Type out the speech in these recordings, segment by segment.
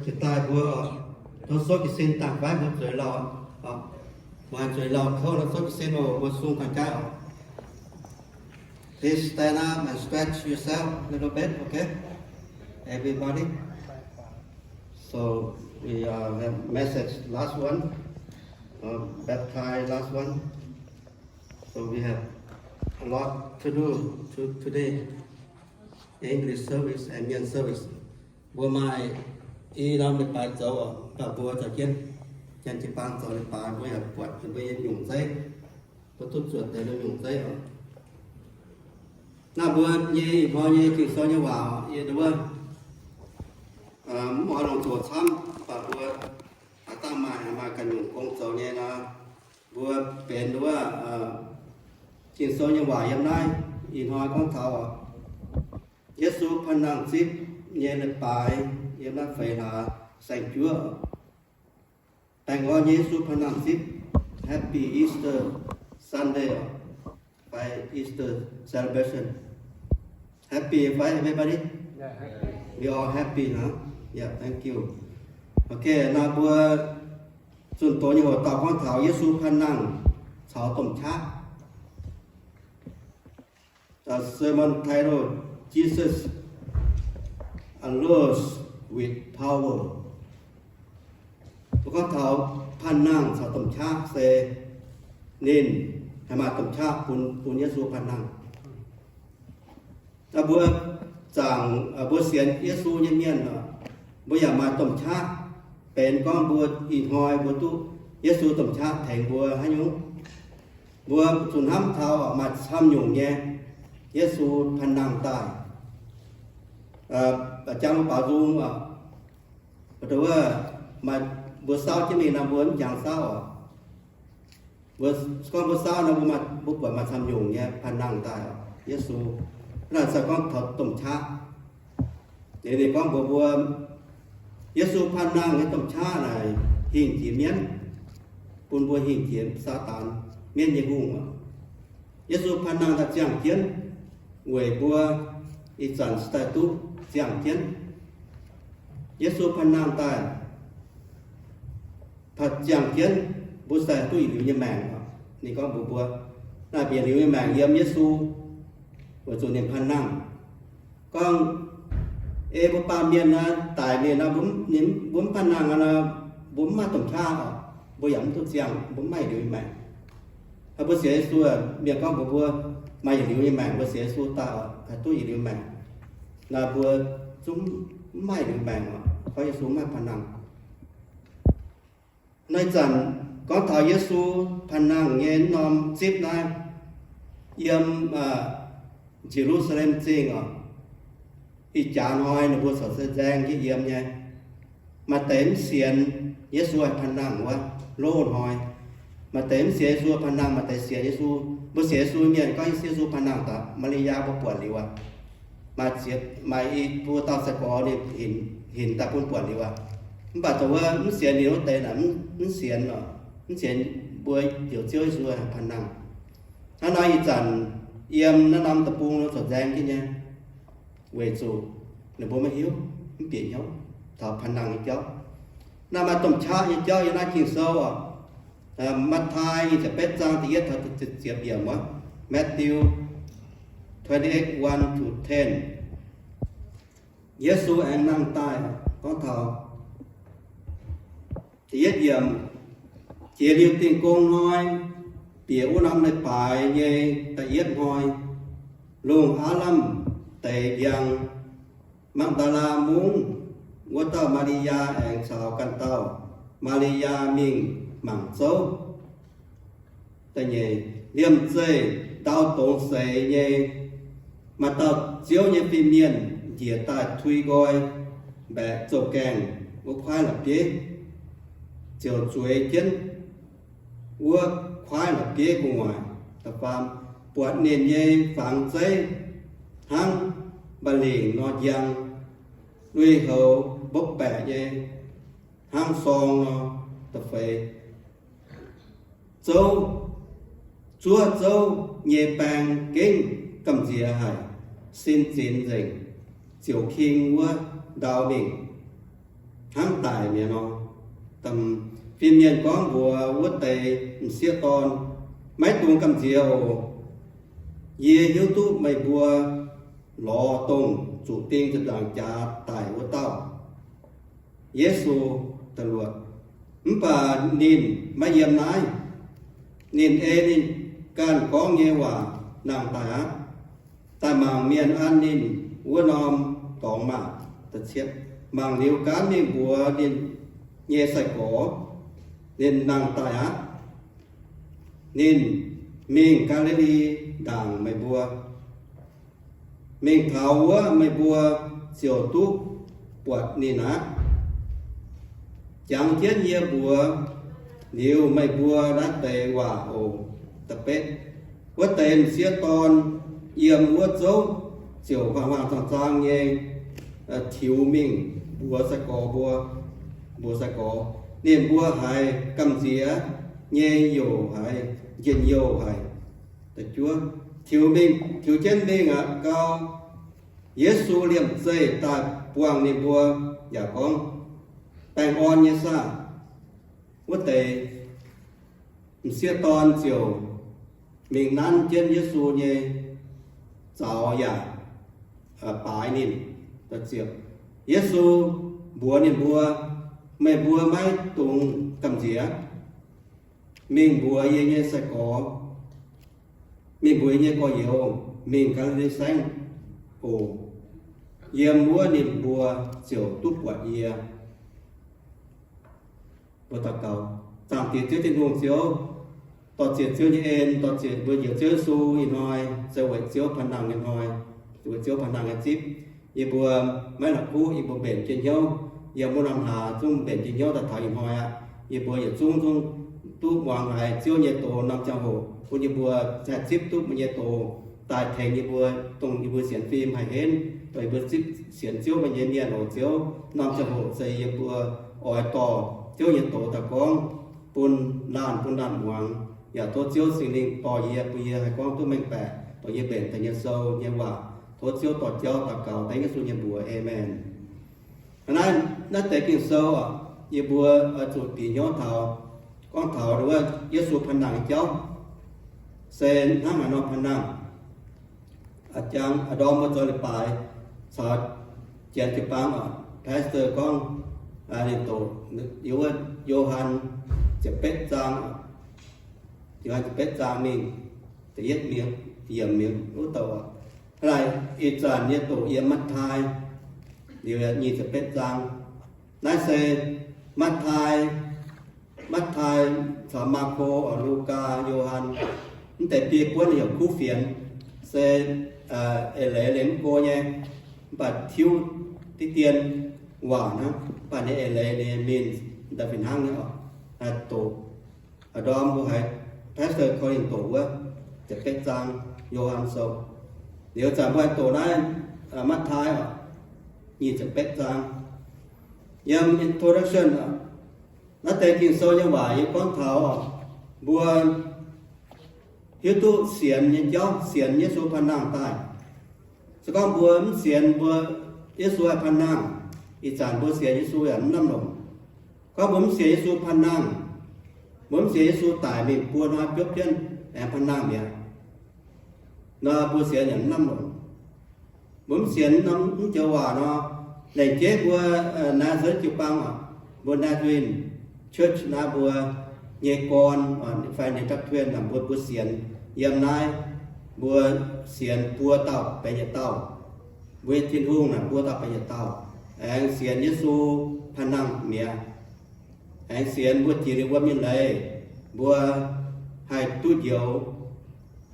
Jiex daaih mbuo oc, tov souv jiez sin dangh fai mbuo zueiz lauh oc. Maaih zueiz lauh kouv nor souv jiez sin oc, mbuo sung ganh jaav oc. Please stand up and stretch yourself a little bit, okay? Everybody. So we uh, have message last one, uh, baptize last one. So we have a lot to do to, today. English service and Mien service. Mbuo maaih i norm leiz-baaix zoux oc, mv baac mbuo zoux jienv, janx jiu-baang zoux leiz-baaix, mbuo yaac buatc mbuo nyei nyungc zeiv, mbuo duqv zuotc deix nyungc zeiv oc. Naaiv mbuo nyei ih hnoi nyei Ging-Sou nyei waac oc, yie wuov, mv oix longc zoqc camv, mv baac mbuo aav dangh maaih, maaih ganh nyungc gong zoux nyei nor, mbuo benx wuov, Ging-Sou nyei waac yiem naaiv. Ih hnoi gorngv taux Yesu Panh Nangh Zipv nyei leiz-baaix yiem naaiv feix hlaax saeng-juov. Baengh orn nyei Yesu Panh Nangh Zipv, Happy Easter Sunday fai Easter celebration. Happy fai everybody? We all happy, huh? Yeah, thank you. Okay, naaiv mbuo zunh doz nyei hoc dauh gorngv taux Yesu Panh Nangh caux domh qaqv. Sermon title, Jesus Arose with Power. Mbuo gorngv taux Panh Nangh caux domh qaqv se ninh haih maaih domh qaqv bun, bun Yesu Panh Nangh. Mbuo zaangc, mbuo sienx Yesu nyei mienh, mbuo yaac maaih domh qaqv. Benx gorngv mbuo ih hnoi mbuo duqv Yesu domh qaqv tengx mbuo haaix nyungc? Mbuo zuqc hnamv taux maaih camv nyungc nyei Yesu Panh Nangh daaih. Jangx mbuo baaux nzung, mbuo sauv jienv mingh nor mbuo mv jangx sauv oc. Mbuo gorngv mbuo sauv nor mbuo, mbuo buatc maaih camv nyungc nyei Panh Nangh daaih oc. Yesu, naaiv se gorngv taux domh qaqv. Ninh gorngv mbuox mbuo, Yesu Panh Nangh nyei domh qaqv naaic hingh jiex mienv, bun mbuo hingh jiex Saadaan, mienv nyei hungh oc. Yesu Panh Nangh daaih ziangh jienv weic mbuo ih zanc se daaih duqv ziangh jienv. Yesu Panh Nangh daaih ziangh jienv, mbuo se duqv yietc liuz nyei maengc. Ninh gorngv mbuox mbuo, naaiv bieqc liuz nyei maengc yiem Yesu, weic zuqc ninh panh nangh. Gorngv, ei mbuo baamh mienh naaiv, daic mienh naaiv, mbuo mv panh nangh nor, mbuo mv maaih domh qaqv oc, mbuo yaac mv duqv ziangh, mbuo mv maaih yietc liuz nyei maengc. Mbuo sienx Yesu mienh gorngv mbuox mbuo maaih yietc liuz nyei maengc, mbuo sienx Yesu daaih oc, haih duqv yietc liuz maengc. Naaiv mbuo zungv mv maaih yietc liuz maengc oc, gorngv Yesu mv maaih panh nangh. Naaiv zanc gorngv taux Yesu panh nangh nyei norm zipv naaiv, yiem Ye^lu^saa^lem Zingh oc. Ih jaax hnoi ninh mbuo corc se nzaeng jienv yiem nyei. Maaih deix mv sienx Yesu haih panh nangh wuov, loz hnoi. Maaih deix mv sienx Yesu panh nangh, maaih deix sienx Yesu. Mbuo sienx Yesu mienh gorngv Yesu panh nangh daaih, Maa^li^yaa mbuo buatc liuz aqv. Maaih ziex, maaih i buo dauh sai-gorx ninh hinc daaih bun buatc liuz aqv. Mv baac zoux wuov mv sienx ninh wuov deix naaic mv sienx oc, mv sienx mbuo Njoux Ziouv Yesu panh nangh. Hnangv naaiv ih zanc yiem naaiv norm deic-bung nor corc nzaeng jienv nyei, weic zuqc ninh mbuo maiv hiuv, mv bieqc hnyouv taux panh nangh nyei jauv. Naaiv maaih domh qaqv nyei jauv yiem naaiv Ging-Sou oc. Matv^tai nyic ziepc betv zaang da'yietv taux ziepc yiemc wuov, Matthew twenty-eight, one to ten. Yesu aengx nangh daaih gorngv taux da'yietv yiemc, jiex liuz Dingh Gong Hnoi, bieqc wuov norm leiz-baaix nyei da'yietv hnoi, lungh aav lamh deix njang, Magv^ndaa^laa Mungv wuov dauh Maa^li^yaa aengx caux ganh dauh Maa^li^yaa mingh mangc zouv. Da'nyeic, liemh zeih ndau dongz seix nyei, maaih dauh Ziouv nyei fin-mienh njiec daaih tui nqoi mbaeqc zouv-gaengh wuov kuaaiv la'bieiv, ziouc zueiz jienv wuov kuaaiv la'bieiv gu'nguaaic. Da'faam, buatc ninh nyei fangx zeiv hnangv mba'lingc nor njang, lui-houx mbopv baeqc nyei hnangv sorng nor. Da'feix, zouv, zuov zouv nyei baeng gengh gamh nziex haic, sin zinx nzengc, ziouc king wuov ndau mingh, hnangv nor. Fin-mienh gorngv mbuox wuov deix m'sieqv dorn, Maiv dungx gamh nziex oc. Yie hiuv duqv meih mbuo lorz dongh zuqc ding ziepc nzaangc jaax daic wuov dauh, Yesu, da'luoqc. Mv baac ninh maiv yiem naaiv. Ninh ei ninh ganh gorngv nyei waac nangh daaih aqv. Daaih mangc mienh an ninh wuov norm dorngx maah! Mangc liuz gaanv mingh mbuox ninh nyei sai-gorx, Ninh nangh daaih aqv. Ninh mingh Gaa^li^li Ndaangc meih mbuo. Mingh taux wuov meih mbuo ziouc duqv buatc ninh aqv. Jangx jienv yie mbuox liuz meih mbuo naaiv deix waac oc. Da'betv, wuov deix m'sieqv dorn yiem wuov zouv ziouc huaang-huaang zaang-zaang nyei tiux mingh mbuox sai-gorx mbuo, mbuox sai-gorx, Ninh mbuo haiz gamh nziex nyei youc haiz njien-youh haic. Tiux mingh, tiux jienv mingh aqv gau, Yesu liemh zeih daaih buangh ninh mbuo yaac gorngv, Baengh orn nyei saah? Wuov deix m'sieqv dorn ziouc mingh nanv jienv Yesu nyei zaux yaac baaix ninh. Yesu mbuox ninh mbuo, Meih mbuo maiv dungx gamh nziex. Mingh mbuox yie nyei sai-gorx, mingh mbuox yie nyei gorx-youz, mingh Gaa^li^li Saengv oc. Yiem wuov ninh mbuo ziouc duqv buatc yie. Mbuo daux gaux. Zaangc Diex Ziouv Tin-Hungh Ziouv, dor-ziec Ziouv nyei en, dor-ziec mbuo njoux Ziouv Yesu ih hnoi, se weic Ziouv panh nangh nyei hnoi, weic Ziouv panh nangh nyei zipv. Yie mbuo maiv la'kuqv, yie mbuo mbenc jienv hnyouv, yiem wuov norm hlaax zungv mbenc jienv hnyouv daaih taux ih hnoi aqv. Yie mbuo yietc zungv zungv duqv muangx haiz Ziouv nyei doz norm ziangh hoc, bun yie mbuo haih zipv duqv meih nyei doz daaih tengx yie mbuo, dongh yie mbuo sienx fim haih henv, dongh yie mbuo zipv sienx Ziouv meih nyei mienh oc Ziouv. Norm ziangh hoc se yie mbuo oix dorh Ziouv nyei doz daaih gorngv bun laanh bun laanh muangx, yaac tov Ziouv Singx Lingh dorh yie, bun yie haih gorngv duqv mengh baeqc dongh yie mbenc deix nyei sou nyei waac. Tov Ziouv dorh jauv daux gaux dengv Yesu nyei mbuox. Aamen. Hnangv naaiv, naaiv deix Ging-Sou yie mbuo oix zuqc bieqc hnyouv taux, gorngv taux wuov Yesu panh nangh nyei jauv, se hnangv haaix nor panh nangh. A'jangv a'ndorm mbuo zoux leiz-baaix caux janx jiu-baang oc, pastor gorngv ninh doqc yiem wuov Yo^han ziepc betv zaang, Yo^han ziepc betv zaang mingh da'yietv yiemc wuov douc. Hnangv naaic ih zanc yie doqc yiem Matv^taai liuz nyic ziepc betv zaang. Naaiv se Matv^taai, Matv^taai caux Maako, Lugaa, Yo^han, mv deix biei buonv heuc kuv fienx, se eix leiz liemh mv go nyei, mv baac tiuv diqv dien waac hnangv, mv baac ninh eix leiz ninh mingh daaih fih hnangv nyei oc. Doqc a'ndorm mbuo haiz pastor korv-lienh doqc wuov ziepc betv zaang Yo^han Sou. Liuz zanc mbuo haih doqc naaiv Matv^taai oc, nyic ziepc betv zaang. Yiem introduction, naaiv deix Ging-Sou nyei waac yie gorngv taux mbuo hiuv duqv sienx nyei jauv, sienx Yesu panh nangh daaih. Se gorngv mbuo mv sienx mbuo Yesu haih panh nangh, ih zanc mbuo sienx Yesu yaac mv lamh longc. Gorngv mbuo mv sienx Yesu panh nangh, mbuo mv sienx Yesu daic mingh buo hnoi biopv jienv aengx panh nangh mi'aqv nor, mbuo sienx yaac mv lamh longc. Mbuo mv sienx norm mv joux waac nor, lengc jeiv mbuo Naazariv jiu-baang oc, mbuo Nazarene Church naaiv mbuo nyei gorn fai ninh gapv tuenh mbuo, mbuo sienx yiem naaiv, mbuo sienx buo dauh benx yietc dauh. Mbuo nyei Tin-Hungh naaic mbuo dauh benx yietc dauh, aengx sienx Yesu panh nangh mi'aqv. Aengx sienx mbuo jiex liuz wuom nyei leiz, mbuo haih duqv njoux,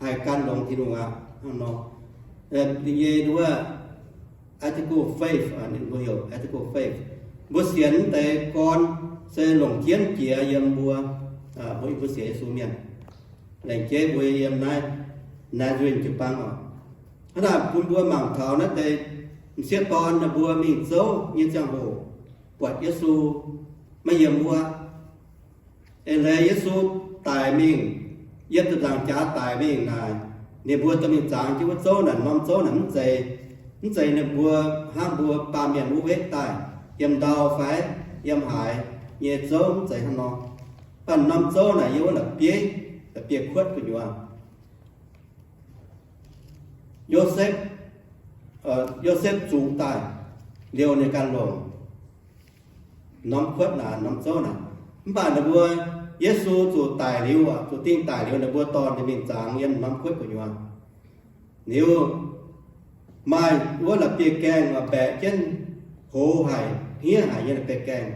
haih gan longx Tin-Hungh aqv. Hnangv nor, ninh nyei wuov article faith, ninh mbuo heuc article faith. Mbuo sienx mv deix gorn se longc jienv jiex yiem mbuo, mbuo, mbuo sienx Yesu mienh. Lengc jeiv mbuo yiem naaiv Nazarene jiu-baang oc. Hnangv naaic bun mbuo mangc taux naaiv deix m'sieqv dorn ninh mbuo mingh zouv nyei ziangh hoc buatc Yesu maiv yiem wuov. Eix leiz Yesu daic mingh, yiem ziepc nzaangc jaax daic mingh naaic, ninh mbuo dorh mingh zangx jienv wuov zouv naaic, norm zouv naaic mv zeiz, mv zeiz ninh mbuo hnangv mbuo baamh mienh wuov wetv daaih yiem ndau fai yiem haaix nyei zouv mv zeiz hnangv nor. Mv baac norm zouv naaic yiem wuov la'bieiv, la'bieiv-kuotv gu'nyuoz. Yosepv, Yosepv zungx daaih liouh ninh ganh longc norm kuotv naaic, norm zouv naaic. Mv baac ninh mbuo, Yesu zuqc daic liuz, zuqc dingh daic liuz, ninh mbuo dorh ninh mingh zangx yiem norm kuotv gu'nyuoz. Liuz maaih wuov la'bieiv-gaengh mbaeqc jienv hoz haic, hniev haic nyei la'bieiv-gaengh.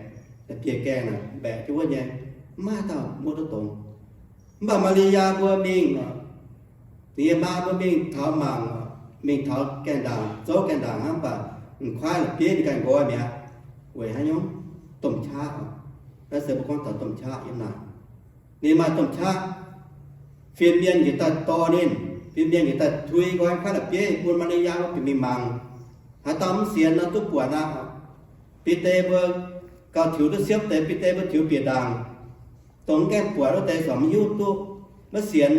La'bieiv-gaengh naaic mbaeqc jienv wuov nyei, mv maaih dauh muoqv duqv dongz. Mv baac Maa^li^yaa mbuo mingh, ninh nyei maa mbuo mingh taux mangc, mingh taux gaengh ndaangc, zouv gaengh ndaangc hnangv, mv baac m'kuaaiv la'bieiv ninh ganh nqoi mi'aqv. Weic haaix nyungc? Domh qaqv. Naaiv se mbuo gorngv taux domh qaqv yiem naaic. Ninh maaih domh qaqv. Fin-mienh njiec daaih dorh ninh, fin-mienh njiec daaih tui nqoi m'kuaaiv la'bieiv bun Maa^li^yaa bieqc mingh mangc. Haaix dauh mv sienx nor duqv buatc aqv. Bide mbuo gauh tiux duqv siepv deix, Bide mbuo tiux bieqc ndaangc, dongh mv gaengh buatc wuov deix corc mv hiuv duqv, maiv sienx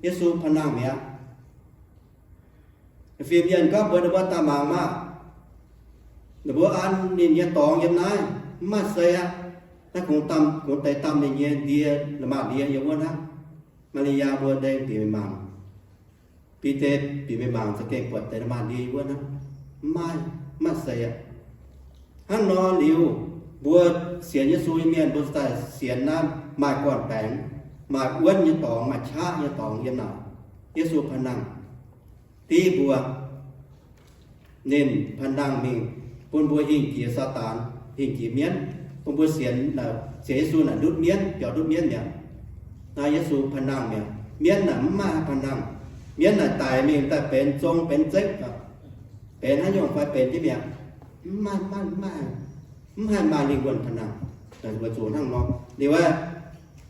Yesu panh nangh mi'aqv. Fin-mienh gorngv mbuox ninh mbuo, daaih mangc maah! Ninh mbuo an ninh nyei dorngx yiem naaiv, mv maaih sei aqv. Naaiv kungx deix damh ninh nyei ndie, la'maah ndie yiem wuov hnangv. Maa^li^yaa mbuo ndengh bieqc mingh mangc. Bide bieqc mingh mangc za'gengh buatc deix la'maah ndie yiem wuov hnangv. Mv maaih, mv maaih sei aqv. Hnangv nor liuz, mbuo sienx Yesu nyei mienh mbuo daaih sienx naaiv maaih gorn-baengx, maaih wuonv nyei dorngx, maaih qaqv nyei dorngx yiem naaic, Yesu panh nangh div mbuo. Ninh panh nangh mingh bun mbuo hingh jiex Saadaan, hingh jiex mienv, bun mbuo sienx, sienx Yesu naaic ndutv mienv, biaux ndutv mienv mi'aqv. Naaiv Yesu panh nangh mi'aqv. Mienv naaic mv maaih panh nangh. Mienv naaic daic mingh daaih benx zong benx zekv, benx haaix nyungc fai benx jienv mi'aqv. Mv maaih, mv maaih, mv haih maaih lingh wuonh panh nangh. Weic zuqc hnangv nor, liuz aeqv,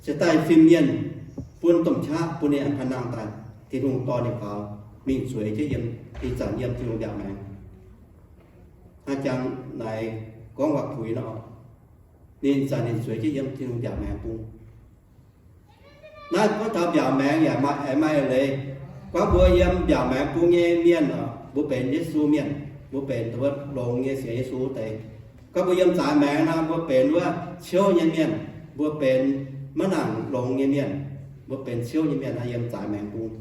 se daaih fin-mienh bun domh qaqv bun ninh panh nangh daaih, Tin-Hungh dorh ninh faaux mingh zueiz jienv yiem, ih zanc yiem Tin-Hungh mbiaauc maengx. Hnangv jangx naaic gorngv waac-puix nor, ninh zanc ninh zueiz jienv yiem Tin-Hungh mbiaauc maengx bung. Naaiv gorngv taux mbiaauc maengx yaac maaih, maaih eix leiz. Gorngv mbuo yiem mbiaauc maengx bung nyei mienh oc, mbuo benx Yesu mienh, mbuo benx wuov longx nyei sienx Yesu wuov deix. Gorngv mbuo yiem zaaix maengx nor, mbuo benx wuov ciouv nyei mienh, mbuo benx maiv nangc longx nyei mienh, mbuo benx ciouv nyei mienh yiem zaaix maengx bung.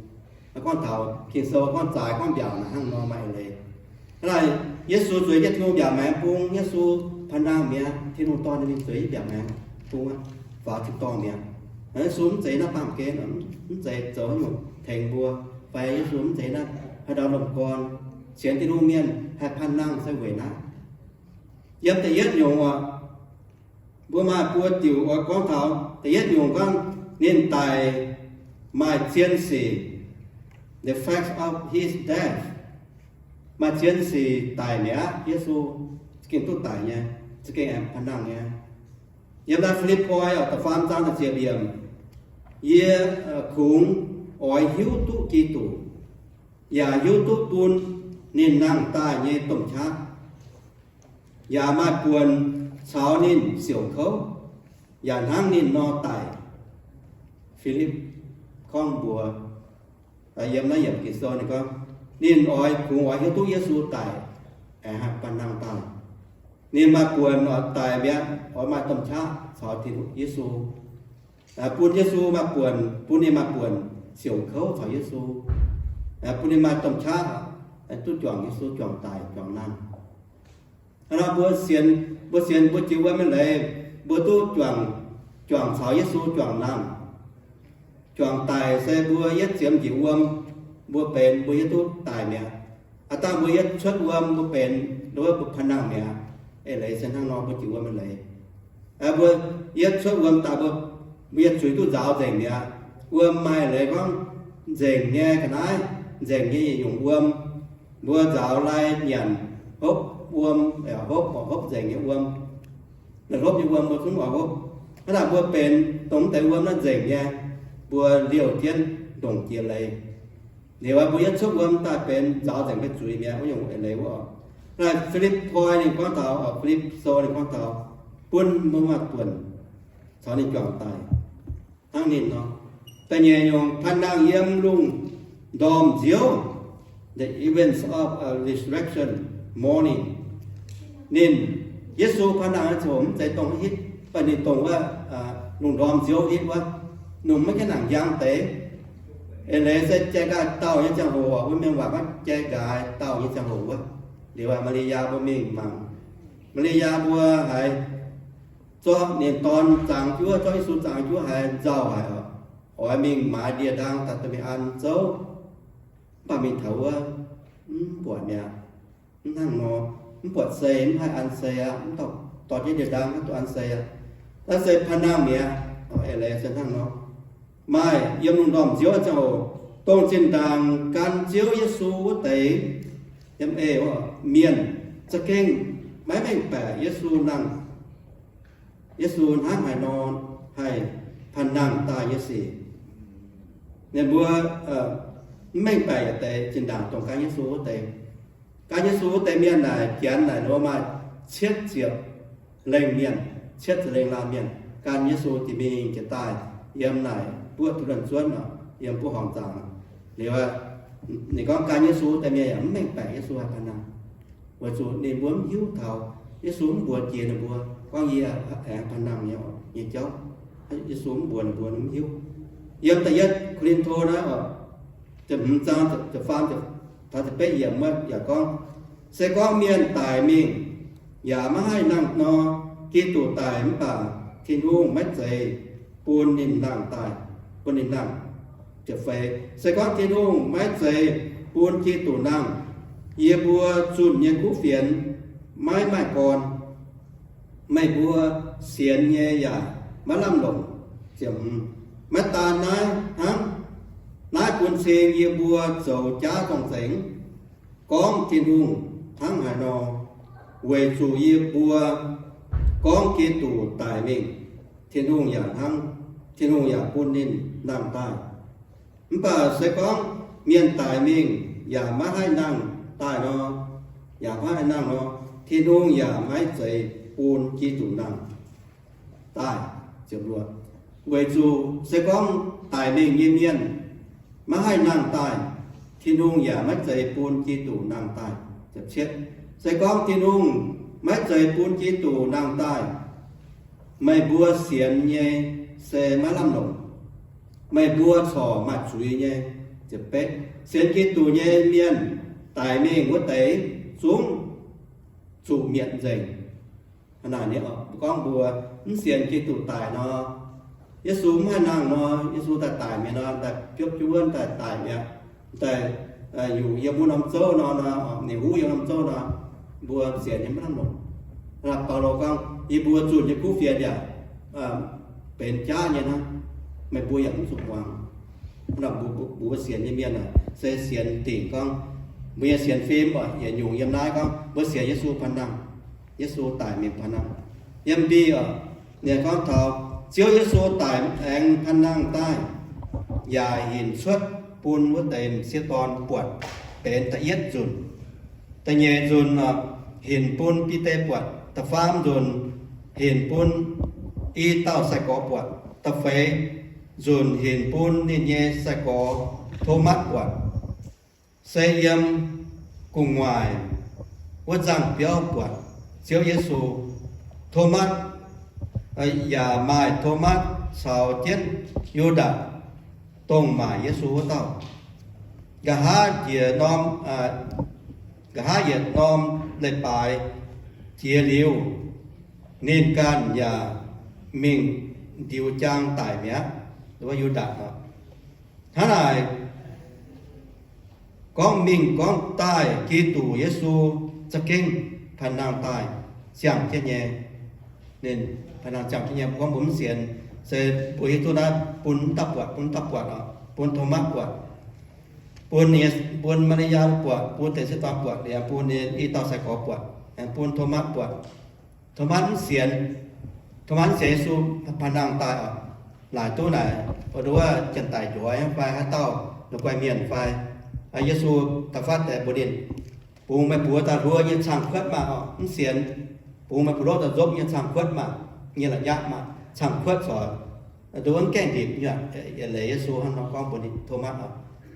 Gorngv taux Ging-Sou gorngv zaaix gorngv mbiaauc naaic hnangv nor maaih eix leiz. Hnangv naaic Yesu zueiz jienv Tin-Hungh mbiaauc maengx bung, Yesu panh nangh mi'aqv, Tin-Hungh dorh ninh mingh zueiz jienv mbiaauc maengx bung aqv, faaux tin-dorngh mi'aqv. Yesu mv zeiz naaiv baamh gen, mv zeiz zoux haaix nyungc tengx mbuo, fai Yesu mv zeiz naaiv haaix ndau lomh gorn. Sienx Tin-Hungh mienh haih panh nangh se weic naaiv. Yiem da'yietv nyungc oc, mbuo maaih buo diuc oix gorngv taux. Da'yietv nyungc gorngv ninh daic maaih zien sic, the fact of his death. Maaih zien sic daic mi'aqv. Yesu za'gengh duqv daic nyei, za'gengh aengx panh nangh nyei. Yiem naaiv Fi^lipv^poi da'faam zaang da'ziepc yiemc, yie kungx oix hiuv duqv Giduc, yaac hiuv duqv bun ninh nangh daaih nyei domh qaqv, yaac maaih buonc caux ninh siouc kouv, yaac hnangv ninh nor daic. Fi^lipv gorngv mbuox, yiem naaiv yiemc Ging-Sou ninh gorngv, ninh oix, kungx oix hiuv duqv Yesu daic, aengx haih banh nangh daaih. Ninh maaih buonc oix daic mi'aqv, oix maaih domh qaqv caux Tin-Hungh, Yesu, bun Yesu maaih buonc, bun ninh maaih buonc siouc kouv caux Yesu, bun ninh maaih domh qaqv duqv juangc Yesu, juangc daic, juangc nangh. Hnangv nor mbuo sienx, mbuo sienx mbuo jiex wuom nyei leiz, mbuo duqv juangc, juangc caux Yesu juangc nangh. Juangc daic se mbuo yietv ziemx njiec wuom, mbuo benx, mbuo yietv duqv daic mi'aqv. Aav dangh mbuo yietv cuotv wuom, mbuo benx, mbuo panh nangh mi'aqv. Eix leiz se hnangv nor mbuo jiex wuom nyei leiz. Mbuo yietv cuotv wuom daaih, mbuo, mbuo yietv zuiz duqv nzaaux nzengc mi'aqv. Wuom maaih leiz gorngv nzengc nyei ga'naaiv, nzengc nyei yietc nyungc wuom. Mbuo nzaaux lai nyanc hopv wuom, hopv, hopv nzengc nyei wuom. Naaiv hlopv nyei wuom mbuo zungv oix hopv. Hnangv naaic mbuo benx dongh mv deix wuom naaiv nzengc nyei, mbuo liouh jienv ndongc jiex leiz. Liuz mbuo yietv cuotv wuom daaih benx nzaaux nzengc mbuo zuiz mi'aqv, wuov nyungc eix leiz wuov oc. Naaiv Fi^lipv^poi ninh gorngv taux, Fi^lipv Sou ninh gorngv taux, bun mbuo maaih buonc caux ninh juangc daic hnangv ninh nor. Da'nyeic nyungc, panh nangh yiem lungh ndorm nziouv, the events of a resurrection morning. Ninh Yesu paan nangh nyei ziangh hoc mv zeiz dongh hitv, mv baac ninh dongh wuov lungh ndorm nziouv hitv wuov, lungh maiv gaengh nangc njang deix. Eix leiz se jai nqaai dauh nyei ziangh hoc, wuov mienh waac gorngv jai nqaai dauh nyei ziangh hoc wuov, liuz Maa^li^yaa mbuo mingh mangc. Maa^li^yaa mbuo haiz zorqv ninh dorn zangx juov, zorqv Yesu zangx juov haiz nzauh haic oc, oix mingh maaiz ndie-ndaang daaih dorh mingh an zouv. Mv baac mingh taux wuov, mv buatc mi'aqv. Mv hnangv nor, mv buatc sei, mv haih an sei aqv, mv dorh jienv ndie-ndaang maiv duqv an sei aqv. Naaiv se paan nangh mi'aqv. Eix leiz se hnangv nor. Maaih yiem lungh ndorm nziouv ziangh hoc, dongh zinh ndaangc gan Ziouv Yesu wuov deix, yiem eix mienh za'gengh maiv mengh baeqc Yesu nangh, Yesu hnangv haaix nor haih paan nangh daaih nyei sic. Ninh mbuo mv mengh baeqc yietc deix zinh ndaangc dongh gan Yesu wuov deix. Gan Yesu wuov deix mienh naaic, Janx naaic ninh mbuo maaih cietv ziepc lengh mienh, cietv ziepc lengh laanh mienh gan Yesu jiex mingh jiex daaih yiem naaic buoqv duqv luonv zuonv, yiem buov horngc zaangc. Liuz, ninh gorngv gan Yesu wuov deix mienh yaac mv mengh baeqc Yesu haih paan nangh, weic zuqc ninh mbuo mv hiuv taux Yesu mv mbuox jiex ninh mbuo gorngv yie aengx paan nangh nyei, nyei jauv. Yesu mv mbuox ninh mbuo, ninh mv hiuv. Yiem da'yietv Ko^lin^to naaiv, ziepc hmz zaang ziepc faam taux ziepc betv yiemc wuov yaac gorngv, se gorngv mienh daic mingh yaac maiv haih nangh nor, Giduc daic mv baac Tin-Hungh maiv zeiz bun ninh nangh daaih, bun ninh nangh. Ziepc feix, se gorngv Tin-Hungh maiv zeiz bun Giduc nangh, yie mbuo zunh nyei kuv fienx maiv maaih gorn, meih mbuo sienx nyei yaac maiv lamh longc. Ziepc hmz, maiv daan naaiv hnangv, naaiv bun cing yie mbuo zoux jaav zorng-zengx gorngv Tin-Hungh hnangv haaix nor, weic zuqc yie mbuo gorngv Giduc daic mingh, Tin-Hungh yaac hnangv, Tin-Hungh yaac bun ninh nangh daaih. Mv baac se gorngv mienh daic mingh yaac maiv haih nangh daaih nor, yaac maiv haih nangh nor, Tin-Hungh yaac maiv zeiz bun Giduc nangh daaih. Weic zuqc se gorngv daic mingh nyei mienh maiv haih nangh daaih, Tin-Hungh yaac maiv zeiz bun Giduc nangh daaih. Se gorngv Tin-Hungh maiv zeiz bun Giduc nangh daaih, meih mbuo sienx nyei se maiv lamh longc. Meih mbuo corc maaih zuiz nyei. Sienx Giduc nyei mienh daic mingh wuov deix zungv zuqc mietc nzengc. Hnangv naaic, gorngv mbuo mv sienx Giduc daic nor, Yesu mv haih nangh nor, Yesu daaih daic mi'aqv nor, daaih biopv jienv wuov daaih daic mi'aqv, daaih nyungc yiem wuov norm zouv nor, ninh huv yiem norm zouv nor, mbuo sienx nyei maiv lamh longc. Baulo gorngv, yie mbuo zunh nyei kuv fienx yaac benx jaav nyei hnangv, meih mbuo yaac mv zuqc muangx. Mbuo sienx nyei mienh aah, se sienx dingc gorngv, mbuo nyei sienx fim oc, yietc nyungc yiem naaiv gorngv mbuo sienx Yesu paan nangh, Yesu daic mingh paan nangh. Yiem Mbiv oc, ninh gorngv taux Ziouv Yesu daic aengx paan nangh daaih, yaac hinc cuotv bun wuov deix m'sieqv dorn buatc benx da'yietv nzunc. Da'nyeic nzunc oc, hinc bun Bide buatc. Da'faam nzunc hinc bun i dauh sai-gorx buatc. Da'feix nzunc hinc bun ninh nyei sai-gorx Tomatv buatc, se yiem gu'nguaaic wuov nzangh biauv buatc Ziouv Yesu. Tomatv yaac maaih Tomatv caux jienv Yu^ndaatc, dongh maaic Yesu wuov dauh. Nqa'haav njiec norm, nqa'haav yietc norm leiz-baaix jiex liuz, ninh ganh yaac mingh ndiux jaang daic mi'aqv. Yu^ndaatc hnangv naaic gorngv mingh gorngv daaih, Giduc Yesu za'gengh paan nangh daaih ziangh jienv nyei. Ninh paan nangh ziangh jienv nyei, gorngv mbuo mv sienx, se mbuo hiuv duqv naaiv bun mv dauh buatc, bun mv dauh buatc oc, bun Tomatv buatc, bun, bun Maa^li^yaa buatc, bun deix m'sieqv dorn buatc, liemh bun ninh i dauh sai-gorx buatc, aengx bun Tomatv buatc. Tomatv mv sienx. Tomatv mv sienx Yesu paan nangh daaih oc. Laaic duqv naaic, wuov janx-daic njoix fai haaix dauh la'guaih mienh fai, Yesu da'faanh deix mbuox ninh, bungx meih buoz daaih hluo nyei cang-kuotv maah oc. Mv sienx. Bungx meih buoz-loqv daaih nzopv nyei cang-kuotv maah, nyei la'nyapv maah, cang-kuotv corc nduov mv gaengh ndipc. Yietc leiz Yesu hnangv nor gorngv mbuox ninh, Tomatv oc,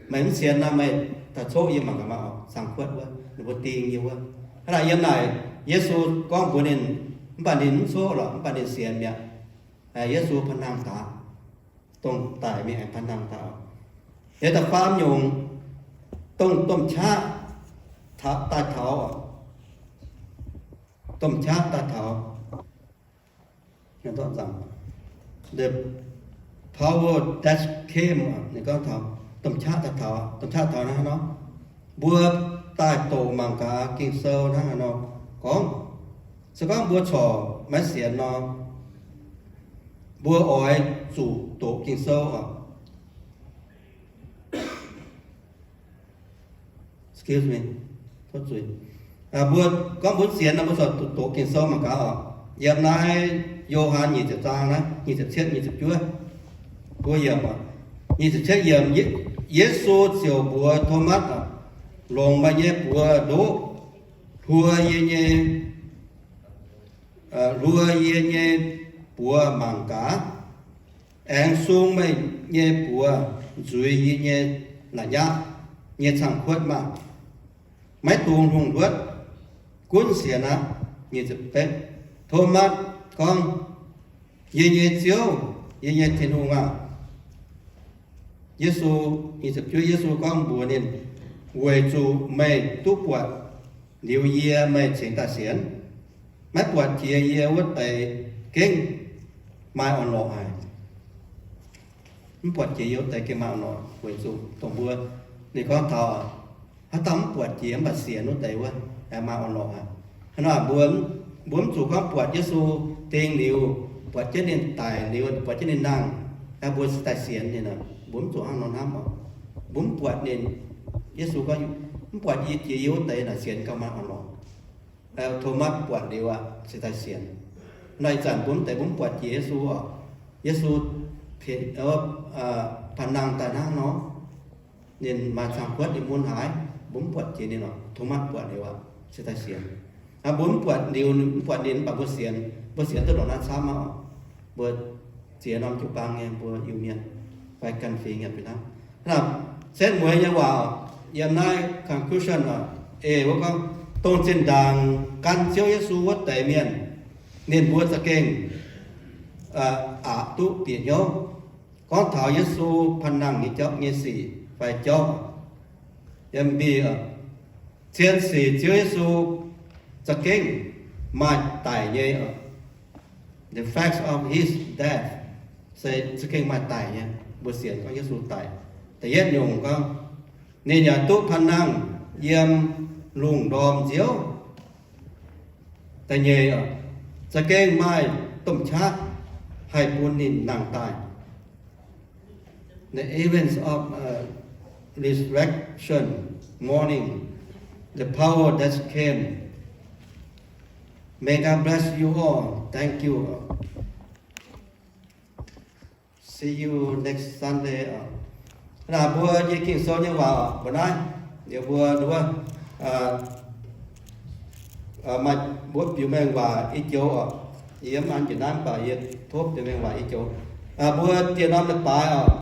meih mv sienx nor, meih daaih coqv yie mangc gaax maah oc, cang-kuotv wuov, ninh mbuo ding yie wuov. Hnangv naaic yiem naaic Yesu gorngv mbuox ninh, Mv baac ninh mv coqv lorqc, mv baac ninh sienx mi'aqv. Yesu panh nangh daaih, dongh daic mingh aengx panh nangh daaih. Liuz da'faam nyungc, dongh domh qaqv daaih taux, domh qaqv daaih taux, the power that came, ninh gorngv taux domh qaqv daaih taux, domh qaqv taux naaiv nor, mbuo daaih doqc mangc gaax Ging-Sou hnangv haaix nor gorngv. Se gorngv mbuo corc maiv sienx nor, mbuo oix zuqc doqc Ging-Sou oc. Excuse me. Mbuo gorngv mbuo sienx nor, mbuo corc doqc Ging-Sou mangc gaax oc. Yiem naaiv Yo^han nyic ziepc zaang naaiv, nyic ziepc cietv, nyic ziepc juov, nyic ziepc cietv yiemc, Yesu ziouc mbuox Tomatv, longc meih nyei buoz ndoqv hluo yie nyei, hluo yie nyei buoz mangc gaax, aengx sung meih nyei buoz nzuiz yie nyei la'nyapv nyei cang-kuotv maah! Maiv dungx hungh hluotv, gunv sienx aqv. Tomatv gorngv, Yie nyei Ziouv, yie nyei Tin-Hungh aah! Yesu, Yesu gorngv mbuox ninh, Weic zuqc meih duqv buatc liuz yie, meih cingx daaih sienx. Maiv buatc jiex yie wuov deix gengh maaih orn-lorqc haic. Mv buatc jiex yie wuov deix gengh maaih orn-lorqc. Weic zuqc dongh mbuo, ninh gorngv taux, haaix dauh mv buatc jiex mv baac sienx wuov deix wuov, maaih orn-lorqc haic. Hnangv naaic mbuo, mbuo mv zuqc gorngv buatc Yesu ding liuz, buatc jienv ninh daic liuz, buatc jienv ninh nangh, mbuo cingx daaih sienx ninh. Mbuo mv zuqc hnangv nor hnamv oc. Mbuo mv buatc ninh, Yesu gorngv, Mv buatc jiex yie wuov deix naaic sienx gauh maaih orn-lorqc. Tomatv buatc liuz aqv, cingx daaih sienx. Naaiv ih zanc mbuo mv deix mbuo mv buatc jiex Yesu oc. Yesu panh nangh daaih hnangv nor, ninh maaih cang-kuotv ninh mun haaix, mbuo mv buatc jiex ninh oc. Tomatv buatc liuz aqv, cingx daaih sienx. Mbuo mv buatc liuz, mv buatc ninh mv baac mbuo sienx, mbuo sienx duqv ndongc naaiv camv aqv oc. Mbuo ziex norm jiu-baang nyei mbuo Iu-Mienh fai ganh fingx yaac fih hnangv. Setv mueiz nyei waac yiem naaiv conclusion oc, ei wuov gorngv, dongh zinh ndaangc gan Ziouv Yesu wuov deix mienh, ninh mbuo za'gengh aqc duqv bieqc hnyouv gorngv taux Yesu panh nangh nyei jauv nyei sic fai jauv. Yiem mbi, cien sic Ziouv Yesu za'gengh maaih daic nyei. The fact of his death se za'gengh maaih daic nyei. Mbuo sienx gorngv Yesu daic. Da'yietv nyungc gorngv, ninh yaac duqv panh nangh yiem lungh ndorm nziouv. Da'nyeic, za'gengh maaih domh qaqv haih bun ninh nangh daaih. The events of resurrection morning, the power that came. May God bless you all. Thank you. See you next Sunday. Naaiv mbuo nyei Ging-Sou nyei waac mbuo naaiv, liuz mbuo wuov maaih mbuo biux mengh waac i joux oc. Yie mv an njiec naaiv mv baac yie tov biux mengh waac i joux. Mbuo dieh norm leiz-baaix oc,